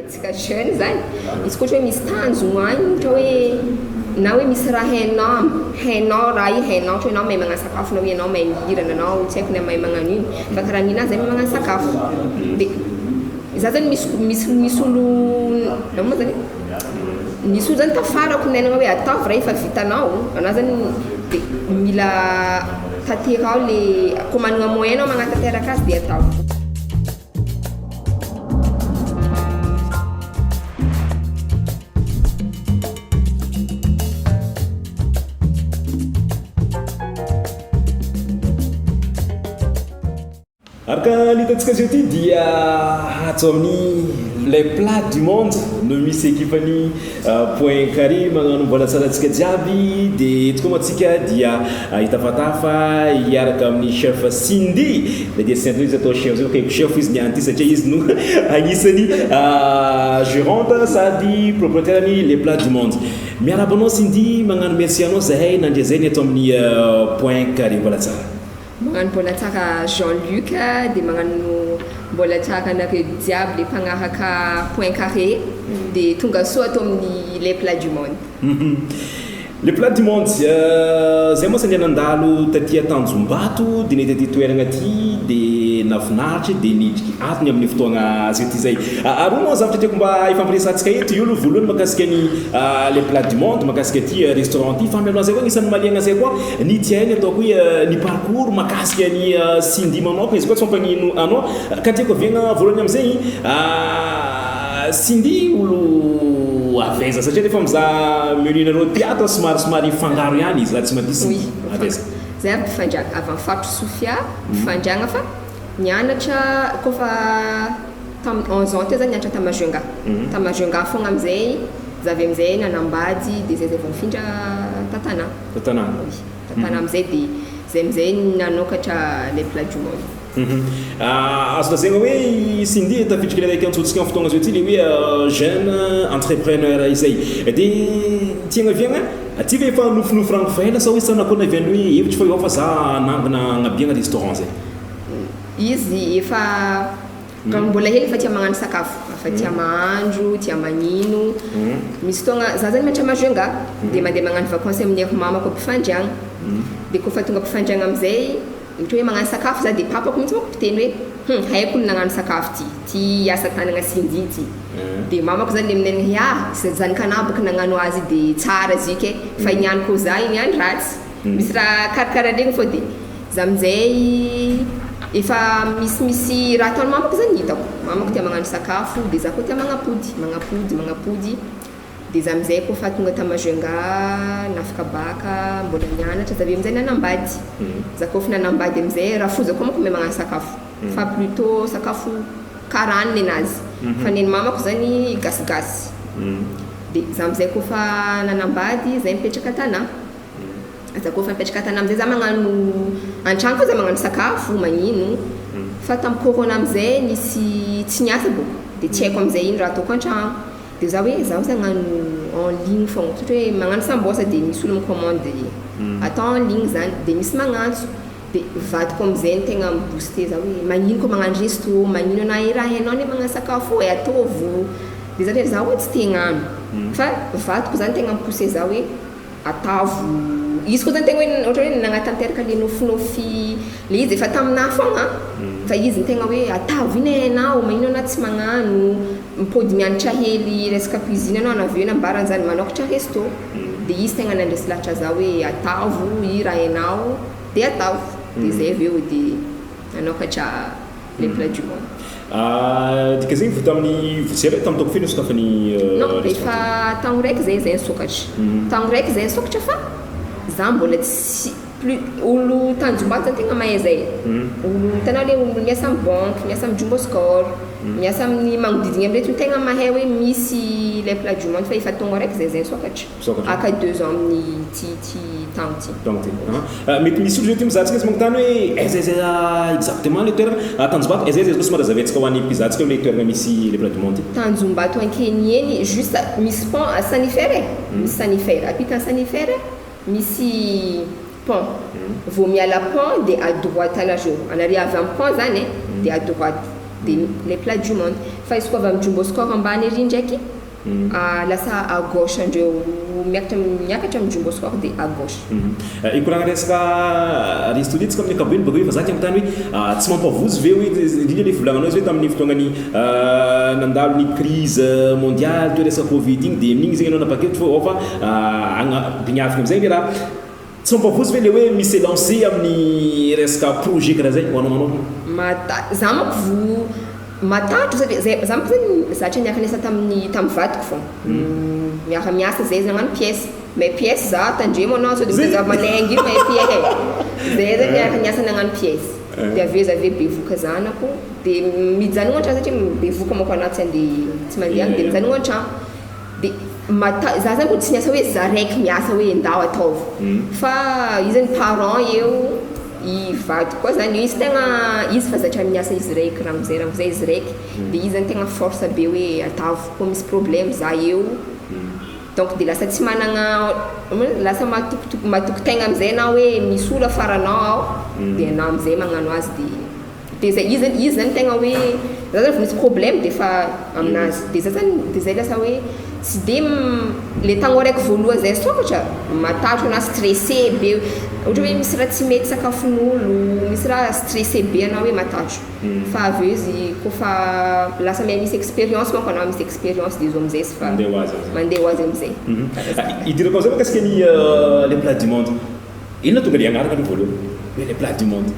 Antsika jeune zany, izy koa ohatra hoe misy tanjogno agny, ohatra hoe na hoe misy raha hainao, hainao raha io hainao, ohatra hoe anao mahay magnano sakafo na hoe anao mahay mihira na anao tsy haiko na mahay magnano ino, fa karaha ninahy zay mahay magnano sakafo, dia za zany misy misy misy olo na moa zany nisy olo zany tafarako niainana hoe ataovy raha io fa vitanao, anao zany dia mila tanteraho le koa manana moyen anao magnatanteraka azy dia ataovy. Araka ny hitantsika azy eo ity dia ato amin'ny Les Plats du Monde no misy ekipan'ny Point Carré magnano mbola tsara antsika jiaby dia eto koa moa antsika dia hitafatafa hiaraka amin'ny chef Cindy na dia tsy izy atao chef zay fa kaiko chef izy niany ity satria izy no agnisan'ny gérante sady propriétaire ny Les Plats du Monde. Miarahaba anao Cindy, magnano merci anao zahay nandria zay ny eto amin'ny Point Carré. Mbola tsara. Magnano mbola tsara Jean Luc dia magnano mbola tsara anareo jiaby le mpagnaraka Point Carré dia tonga soa ato amin'ny Les Plats du Monde. Les Plats du Monde, zay mantsy andeha nandalo taty Tanjombato dia nahita ity toeragna ity dia nahafinaritra dia nidriky ato ny amin'ny fotoagna zay ty zay. Aroa moa ny zavatra tiako mba hifampiresahantsika eto, io aloha voalohany mahakasika ny Les Plats du Monde, mahakasika ity restaurant ity fa mialoha an'izay koa agnisan'ny mahaliagna zay koa Ny tiainy ataoko hoe ny parcours makasika an'i Cindy manokana izy koa tsy mampagnino anao ka tiako aviagna voalohany amizay Cindy olo avy aiza satria rehefa mizaha menu nareo aty ato somary somary fangaro ihany izy raha tsy mandiso Oui, avy aiza? Zay avy Bifandriagna, avy amin'ny faritry Sofia, Bifandriagna fa nianatra kôfa tamin'ny 11 ans teo za nianatra ta Majunga, ta Majunga fogna amizay za avy amizay nanambady de zay zay vao nifindra ta Tana. Ta Tana? Oui, ta Tana amizay de zay amizay nanokatra les plats du monde. Azo lazaigna hoe i Cindy tafiditra kely araiky antsointsika amin'ny fotoagna zao ity le hoe jeune entrepreneur izay. De tiagna aviagna, aty ve efa nofinofy rango faela sa hoe sa nakory navian'ny hoe hevitry fa eo fa za hanangana hagnabiagna restaurant zay? Izy efa Raha mbola hely efa tia magnano sakafo, efa tia mahandro, tia magnino. Misy fotoagna, za zany mianatra Majunga, dia mandeha magnano vakansy amin'ny ery mamako Ampifandriagna. Dia kôfa tonga Ampifandriagna amin'izay, ohatra hoe magnano sakafo za dia papako mihitsy manko mpiteny hoe, hum, haiko olo nagnano sakafo ty, ty asa tanagna Cindy ty. Dia mamako zany le minenina hoe, ah, zanak'anah bôka nagnano azy dia tsara izy io kay, fa igny ihany koa za igny ihany ratsy. Misy raha karakaraha regny fô dia. Za aminjay efa misimisy raha ataon'ny mamako zany hitako, mamako tia magnano sakafo dia za koa tia magnapody, magnapody, magnapody, dia za aminjay kôfa tonga ta Majunga nafaka bac mbola nianatra za avy eo aminjay nanambady, za kôfa nanambady aminjay rafozako koa manko mahay magnano sakafo fa plutôt sakafo karana nenazy fa nen'i mamako zany gasigasy, dia za aminjay kôfa nanambady zay mipetraka Tana. Za koa efa mipetraka tana amizay za magnano antragno fa za magnano sakafo magnino fa tam corona amizay nisy tsy niasa bôko de tsy haiko amizay ino raha ataoko antragno de za hoe zaho za hagnano en ligne fogna ohatra hoe magnano sambôsa de misy olo mi-commande atao en ligne zany de misy magnantso de vadiko amizay no tegna mi-booster za hoe magnino koa magnano resto magnino anao e raha hainao anie magnano sakafo io e ataovo de za hoe za oa tsy te hagnano fa vadiko zany tegna mi-pousser za hoe Atavo izy koa zany tegna hoe ohatra hoe nagnatanteraka le nofinofy le izy efa taminah fogna fa izy no tegna hoe atavo iny e enao magnino anao tsy magnano mipody mianatra hely resaka cuisine anao na avy eo nambarany zany manokatra resto de izy tegna nandresy lahatra za hoe atavo i raha hainao de atavo de zay avy eo de nanokatra les plats du monde. Dika zegny vao tamin'ny vao tsy ela tamin'ny taoko firy nisokafan'ny Non, restaurant efa taogno raiky zay zay nisokatra. Taogno raiky zay nisokatra fa za mbola tsy plus olo Tanjombato zany tegna mahay zay. Olo hitanao le olo miasa amin'ny banque, miasa amin'ny Jumbo Score, miasa amin'ny magnodidigny amin'ireto no tegna mahay hoe misy les plats du monde fa efa taogno raiky zay zay nisokatra. Misokatra. Aka deux ans amin'ny ty ty taogno ty. Taogno ty. Ah, mety misy olo zay ty mizaha antsika tsy magnontany hoe aiza aiza exactement le toerana. Ah, Tanjombato aiza aiza izy koa somary azavaintsika ho an'ny mpizaha antsika hoe le toerana misy le plat du monde ty. Tanjombato Ankeniheny juste misy pont à Sanifer e, misy Sanifer, ampitan'ny Sanifer misy pont, vao miala pont dia à droite anareo, anareo avy amin'ny pont zany e, dia à droite. Dia les plats du monde. Fa izy koa avy amin'ny Jumbo Score ambany ery ndraiky, lasa à gauche andreo miakatra miakatra amin'ny Jumbo Score dia à gauche. Hikoragna resaka resto ty tsika amin'ny ankapobeny baka hoe fa za te hanontany hoe tsy mampavozo ve hoe indrindra le volagnanao izy hoe tamin'ny fotoagnany nandalo ny crise mondiale teo resaka covid igny dia amin'igny zegny anao nanapa-kevitra fa ao fa agna biniavina amizay le raha. Tsy mampavozo ve le hoe mi se lancer amin'ny resaka projet karaha zay ho anao manokana? Mata, za manko vo matahotra satria zay za manko zany zatra niara niasa tamin'ny tamin'ny vadiko fô, miara miasa zay nagnano pièce, mahay pièce za tandremo anao sao de Zay. mitady zava-malainga io mahay pièce e, zay zany niaraka niasa nagnano pièce, de avy eo za avy eo bevoka zanako de mijanogno an-tragno satria bevoka manko anah tsy andeha tsy mandeha any de mijanogno an-tragno. De mata- za zany mbola tsy niasa hoe za raiky miasa hoe ndao ataovy fa io zany parent eo, i vadiko koa zany izy tegna izy fa zatra miasa izy raiky ramose ramose izy raiky de izy zany tegna force be hoe atavo koa misy problème za eo donc de lasa tsy managna lasa matokitoky matoky tegna amizay anao hoe misy olo afaranao ao de anao amizay magnano azy de De zay izy zany izy zany tegna hoe za zany vao misy problème de efa aminazy de za zany de zay lasa hoe tsy de le tagno araiky voalohany zay sokatra matahotra na stressé be ohatra hoe misy raha tsy mety sakafon'olo misy raha stressé be anao hoe matahotra fa avy eo izy kôfa lasa miha misy expérience manko anao misy expérience de izy amizay izy fa Mandeha ho azy amizay. mandeha ho azy amizay. Idirako amizay mikasika ny les plats du monde. Inona tonga le agnarana aloha voalohany hoe les plats du monde?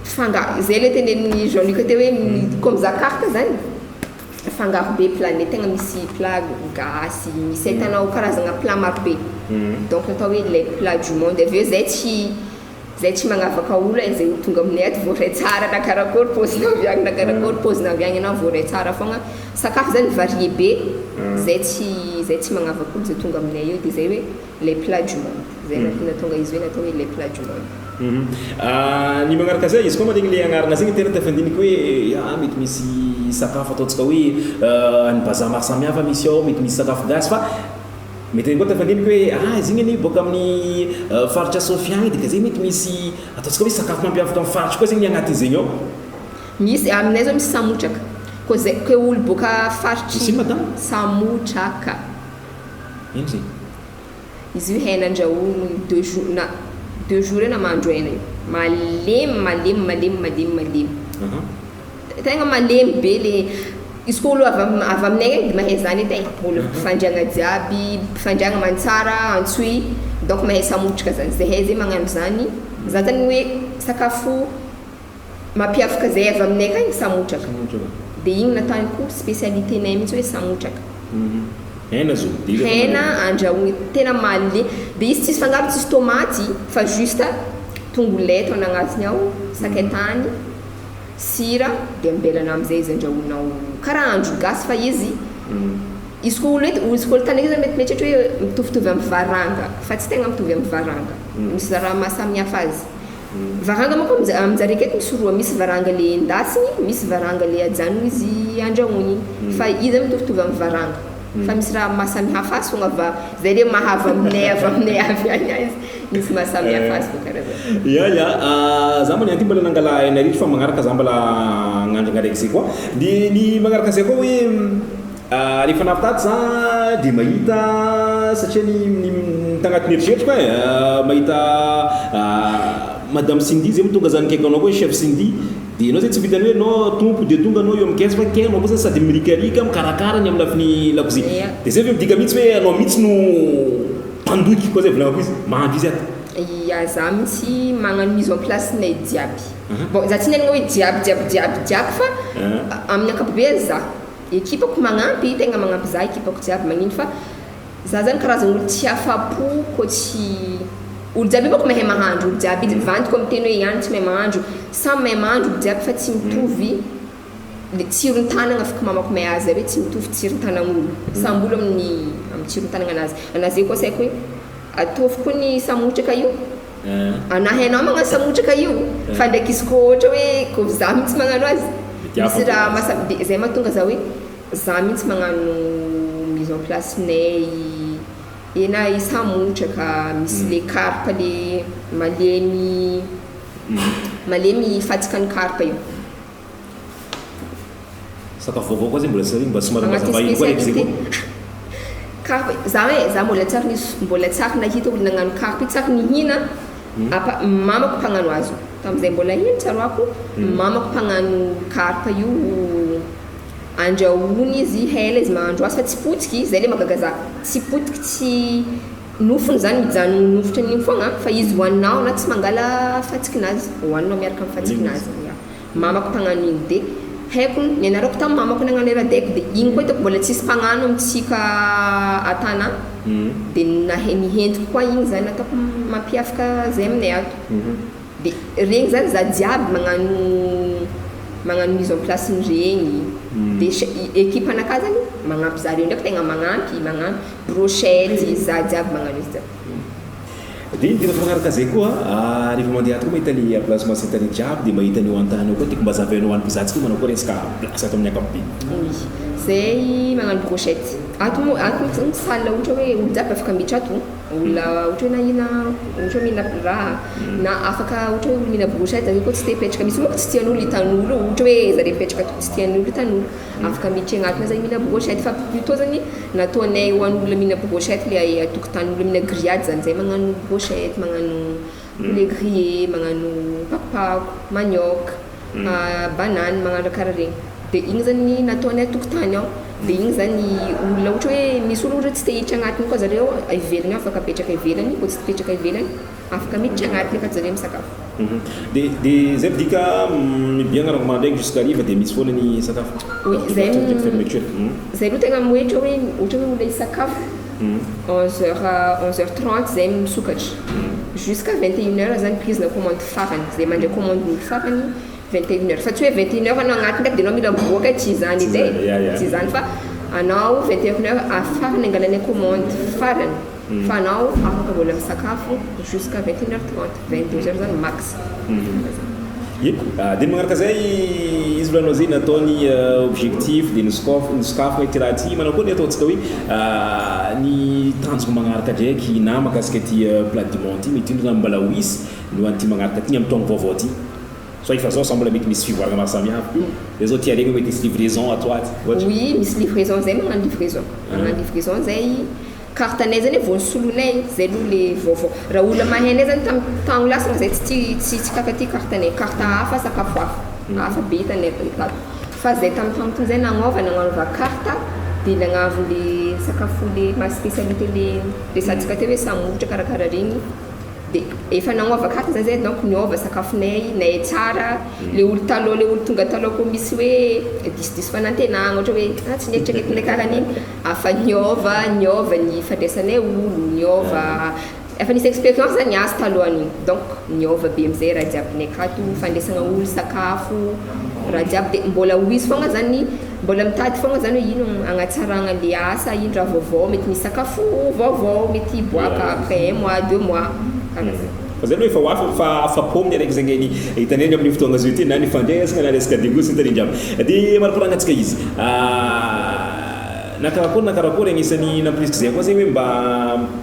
Fanga, zay le tenenin'i Jean Luc teo hoe comme za carte zany, fangaro be plat-nay, tegna misy plat gasy, misy ahitanao karazagna plat maro be, donc natao hoe les plats du monde, avy eo zay tsy zay tsy magnavaka olo e, zay olo tonga aminay ato voaray tsara na karakory paozina avy agny na karakory paozina avy agny anao voaray tsara fogna, sakafo zany varié be, zay tsy zay tsy magnavaka olo zay tonga aminay eo, de zay hoe les plats du monde, zay nahatonga izy hoe natao hoe les plats du monde. Ny magnaraka zay, izy koa mandregny le agnarana zegny tena tafandiniky hoe ah mety misy sakafo ataontsika hoe any bazaha maro samihafa misy ao, mety misy sakafo gasy fa mety koa tafandiniky hoe ah izy igny anie boaka amin'ny faritra Sofia agny dika zay mety misy ataontsika hoe sakafo mampiavaka ny faritra koa zegny agnatin'izegny ao. Misy, aminay zao misy samotraka, koa zay ke olo boaka faritry Misy ino madama? Samotraka. Ino zegny? Izy io hena andrahoigny deux jours na deux jours eo na mahandro hena io. Malemy malemy malemy malemy malemy. Tegna malemy be le izy koa olo avy am- avy aminay agny de mahay zany edy e. Olo Fandriagna jiaby, Fandriagna Mantsara, Antsohihy, donc mahay samotraka zany. Zahay zay magnano zany, za zany hoe sakafo mampiavaka zay avy aminay akagny samotraka. De igny nataoko spécialité-nay mihitsy hoe samotraka. Hena zo de izy Hena andrahoigny tena malemy de izy tsisy fangaro tsisy tômaty fa juste tongolo lay ataonao agnatiny ao, sakay tany, sira de ambelana amizay izy andrahoinao karaha ahandro gasy fa izy izy koa olo eto izy koa olo tany zany mety mieritreritra hoe mitovitovy amin'ny varanga fa tsy tegna mitovy amin'ny varanga misy raha mahasamihafa azy. Varanga manko aminjareo aketo misy roa, misy varanga le endasiny, misy varanga le ajanona izy andrahoigny, fa izy zany mitovitovy amin'ny varanga, fa misy raha mahasamihafa azy fogna va, zay le maha avy aminay avy aminay avy agny azy, misy mahasamihafa azy fô karaha zay. Ya ya, za moa niany ty mbola nangala hena ritra fa magnaraka za mbola hagnandragna araiky zay koa, de ny magnaraka zay koa hoe Rehefa navy tato za dia mahita satria ny ny tagnatin'ny eritreritriko e, mahita madame Cindy zay moa tonga zany kaiky anao koa hoe chef Cindy, dia ianao zay tsy vitan'ny hoe ianao tompo dia tonga anao eo amin'ny caisse fa kay anao koa zany sady mirikarika mikarakara ny amin'ny lafiny lakozia. Dia zay ve midika mihitsy hoe anao mihitsy no mpandoky koa zay volagnako izy, mahandro izy ato. Ya za mihitsy magnano mise en place nay jiaby. Bon za tsy nianigna hoe jiaby jiaby jiaby jiaby fa amin'ny ankapobeany za. Ekipako magnampy, tegna magnampy za ekipako jiaby magnino fa za zany karazan'olo tsy afapo kô tsy olo jiaby io bôka mahay mahandro olo jiaby io vandy kô miteny hoe iany tsy mahay mahandro samy mahay mahandro olo jiaby fa tsy mitovy le tsiron-tanagna afaka mamako mahay azy zay hoe tsy mitovy tsiron-tanagn'olo samby olo amin'ny amin'ny tsiron-tanagnanazy anazy io koa saiko hoe ataovy koa ny samotraka io anah hainao magnano samotraka io fa ndraiky izy koa ohatra hoe kô za mihitsy magnano azy misy raha mahasamy de zay mahatonga za hoe za mihitsy magnano mise en place nay hena i samotraka misy le karpa le malemy malemy fatsikan'ny karpa io. Sakafo vaovao koa zay mbola tsy regny, mba somary Agnatin'ny mazava koa raiky zay spécialité koa. Carpe za hoe za mbola tsary nisy, mbola tsary nahita olo nagnano carpe, tsary nihina apa mamako mpagnano azy io. Tamin'izay mbola hely tsaroako, mamako mpagnano carpe io, andrahoiny izy hela izy mahandro azy fa tsy potiky, zay le mahagaga za, tsy potiky, tsy nofony zany mijanogno nofotra amin'igny foagna fa izy hohaninao na tsy mangala fatsikinazy, hohaninao miaraka amin'ny fatsikinazy. Ya, mamako mpagnano igny de haiko nianarako tamin'ny mamako nagnano eradeko de igny koa hitako mbola tsisy mpagnano amintsika a-Tana de nahay nihentiko koa igny zany ataoko mampiavaka zay aminay ato. De regny zany za jiaby magnano mise en place regny de équipe anakahy zany magnampy zareo ndraiky, tegna magnampy brochette, za jiaby magnano izy jiaby. De indira magnaraka zay koa, rehefa mandeha ato koa mahita le place masintany jiaby, de mahita an'io antany ao koa, tiako mba zavainao ho an'ny mpizahantsika manao koa resaka place ato amin'ny ankapobeny. Oui, zay magnano brochette ato moa, ato moa zany salle ohatra hoe olo jiaby afaka miditra ato, olona ohatra hoe nahina, ohatra hoe mihina raha na afaka, ohatra hoe olo mihina brochette zareo koa tsy te hipetraka, misy moa tsy tian'olo hitan'olo, ohatra hoe zareo mipetraka ato tsy tian'olo hitan'olo, afaka miditra agnatiny zay mihina brochette, fa plutôt zany nataonay ho an'olona mihina brochette le atokotanin'olo mihina grillade zany, zay magnano brochette, magnano poulet grillé, magnano pakopako, manioc, banane, magnano raha karaha regny, de igny zany nataonay atokotany ao, de igny zany olona ohatra hoe misy olo ohatra tsy te hiditra agnatiny koa zareo ivelany ao, afaka apetraka ivelany, koa tsy hipetraka ivelany afaka miditra agnatiny akato zareo misakafo. De zay midika mibiagna raha mandraigny jusqu'à hariva de misy foana ny sakafo? Oui, zay. Fermeture. Zay aloha tegna moetra hoe ohatra hoe olona hisakafo 11 heures, 11h30 zay misokatra jusqu'à 21 heures zany prise na commande farany, zay mandray commande olo farany 21 heures, fa tsy hoe 21 heures anao agnatiny ndraiky de anao mila miboaka, tsy zany edy e. Ya. Tsy zany fa anao 21 heures afarany angalanay commande farany, fa anao afaka mbola misakafo jusqu'à 21h30, 22 heures zany max. Ye, de magnaraka zay izy volanao zay nataony objectif de nisokafo ty raha ty, manao koa ny ataontsika hoe ny tanjoko magnaraka ndraiky na mahakasika ty Plat du Monde ty, mety ino zany mbola ho isy no an'ty magnaraka ty amin'ny taogno vaovao ty, so efa zao sa mbola mety misy fivoarana maro samihafa de zao tia regny, mety misy livraison ato aty ohatra? Oui, misy livraison, zay magnano livraison, magnano livraison zay. Carte-nay zany hoe vao nisolonay zay aloha le vaovao, raha olona mahainay zany tamy tagno lasana zay tsy ty tsy kaka ty carte-nay, carte hafa, sakafo hafa hafa be hitanay tato, fa zay tamy tagno tony zay nagnova, nagnanova carte de nagnavo le sakafo le maha spécialité le resantsika teo hoe samotra karakara regny, de efa nagnova carte zany zay, donc niova sakafonay nay tsara le olo taloha, le olo tonga taloha koa misy hoe disidiso fanantenagna ohatra hoe ah tsy nieritreretinay karaha an'igny, afa niova ny fandraisanay olo, niova, efa nisy expérience zany azy talohan'igny, donc niova be amizay raha jiabinay akato, fandraisana olo, sakafo, raha jiaby, de mbola ho izy foagna zany, mbola mitady foagna zany hoe ino agnatsarana le asa, ino raha vaovao, mety misy sakafo vaovao mety hiboaka après un mois, 2 mois, karaha zay. Fa zay aloha efa ho afa fa afapo amin'ny araiky zegny ny hitaneny amin'ny fotoagna zio ty na ny fandraisana na resaka dégoût sy jiaby de marakoragnantsika izy na karakory na karakory. Agnisan'ny nampirisika zay koa zegny hoe mba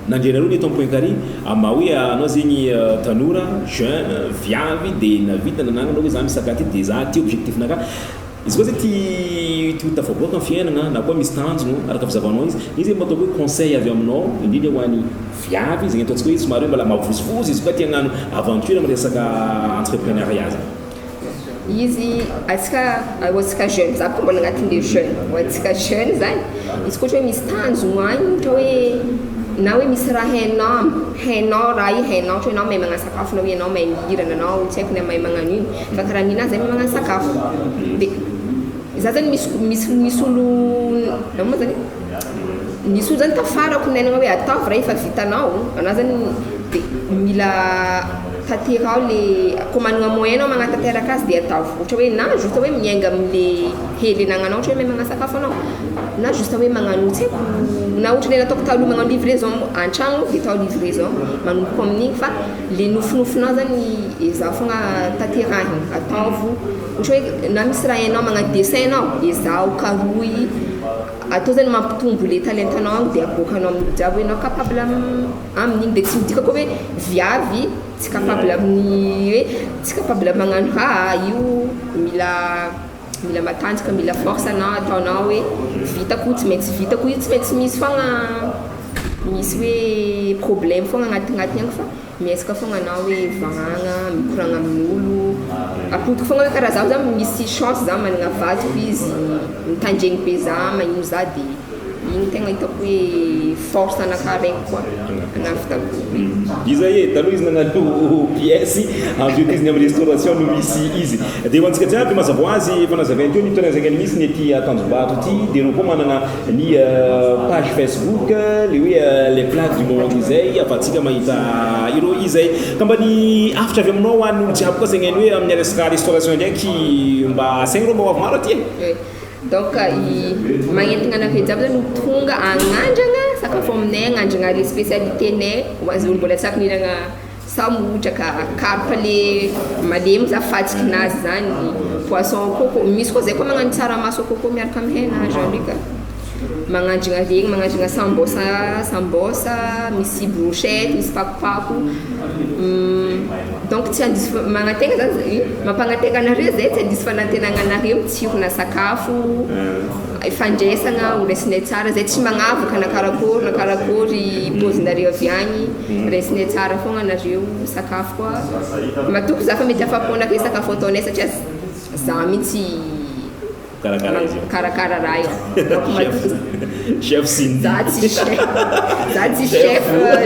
nandrenareo ny atao Point Carré ama hoe anao zegny tanora jeune viavy de navita nanagnanao hoe za misaka ty de za ty objectif naka izy koa zay ty ty ho tafaboaka amin'ny fiainana na koa misy tanjogno araka fizavanao izy izy mba ataoko hoe conseil avy aminao, indrindra ho an'ny viavy zegny ataontsika hoe somary hoe mbola mavozovozo izy koa tia hagnano aventure amin'ny resaka entrepreneuriat zany. Izy atsika, atsika jeune, za koa mbola agnatin'le jeune, ho antsika jeune zany izy koa ohatra hoe misy tanjogno agny, ohatra hoe na hoe misy raha hainao raha io hainao, ohatra hoe anao mahay magnano sakafo na hoe anao mahay mihirana, anao tsy haiko na mahay magnano ino, fa karaha ninahy zay mahay magnano sakafo, de za zany misy olo na moa zany nisy olo zany tafarako nainana hoe ataovy raha efa vitanao anao zany, de mila tanterao le ko manana moyen anao magnatanteraka azy, de ataovy, ohatra hoe na juste hoe miainga am'le hely anagnanao, ohatra hoe mahay magnano sakafo anao na juste hoe magnano tsy haiko na ohatra le nataoko taloha magnano livraison an-tragno, de atao livraison manomboko amin'igny, fa le nofinofinao zany ezaho fogna tanterahina, ataovo, ohatra hoe na misy raha hainao magnano dessin anao, ezaho karohy atao zany mampitombo le talentanao agny, de aboakanao amin'olo jiaby hoe anao capable amin'igny, de tsy midika koa hoe viavy tsy capable amin'ny hoe tsy capable magnano raha io, mila. Mila matanjaka, mila force anao ataonao hoe vitako, tsy maintsy vitako io, tsy maintsy misy foagna, misy hoe problème foagna agnatinatiny agny fa miezaka foagna anao hoe vahagna, mikoragna amin'olo, apodiko foagna hoe karaha zaho zany misy chance za managna vadiko izy mitandregny be za magnino za de igny tegna hitako hoe force anakahy raiky koa nahavitako. Iza e, taloha izy nagnano pièce, avy eo izy ny amin'ny restauration no misy izy. Dia ho antsika jiaby, mazava ho azy, efa nazavainy teo ny toerana izay misy ny aty Tanjombato ity, dia ireo koa manana ny page Facebook, le hoe les plats du monde izay, ahafahantsika mahita ireo izay. Ka mba ny hafatra avy aminao ho an'ny olo jiaby koa zegny hoe amin'ny resaka restauration ndraiky mba asaigny reo mba ho avy maro aty e. Donc i magnentagna anareo jiaby zany ho tonga agnandragna sakafo aminay, agnandragna le spécialité-nay ho an'izay olo mbola tsy ary nihinagna samotraka, carpe le malemy za fadikinazy zany, poisson au coco, misy koa zay koa magnano tsaramaso au coco miaraka amin'ny hena Jean-Luc a. Magnandragna regny, magnandragna sambosa, sambosa, misy brochette, misy pakopako. Donc tsy handiso magnantegna zany, mampagnantegna anareo zay tsy handiso fanantenagna anareo mitsirona sakafo, ifandraisagna, ho raisinay tsara zay tsy magnavaka na karakory na karakory paozinareo avy agny, raisinay tsara foagna anareo, sakafo koa matoky za fa mety afapo anareo sakafo ataonay satria za mihitsy Karakara izy io. Karakara raha io. Donc matoky Chef Cindy. Za tsy chef, za tsy chef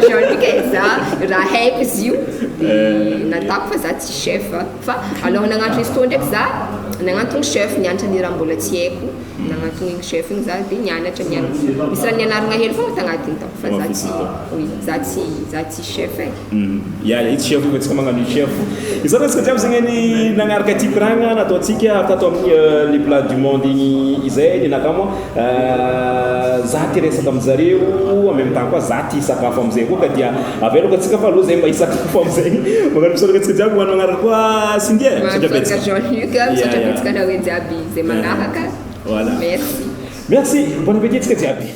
Jean-Luc e, za raha haiko izy io de nataoko fa za tsy chef fa aloha nagnano resto ndraiky za nagnantogno chef nianatra ny raha mbola tsy haiko, nagnantogno igny chef igny za de nianatra nianatra, misy raha nianaragna hely foagna tagnatiny tao fa za tsy oui za tsy za tsy chef e. Ya, io tsy chef io fa tsika magnano chef. Isaorana antsika jiaby zegny ny nagnaraka ity koragna nataontsika tato amin'ny les plats du monde igny izay. Ny anakahy moa za te resaka aminjareo en même temps koa za te hisakafo amizay koa ka dia avelako antsika fa aleo zay mba hisakafo amizay. Magnano misaorana antsika jiaby ho an'ny magnaraka koa Cindy e. Misaotra betsaka. Misaotra Jean-Luc, misaotra betsaka anareo jiaby izay magnaraka. Voilà. Merci. Merci. Bon appétit antsika jiaby.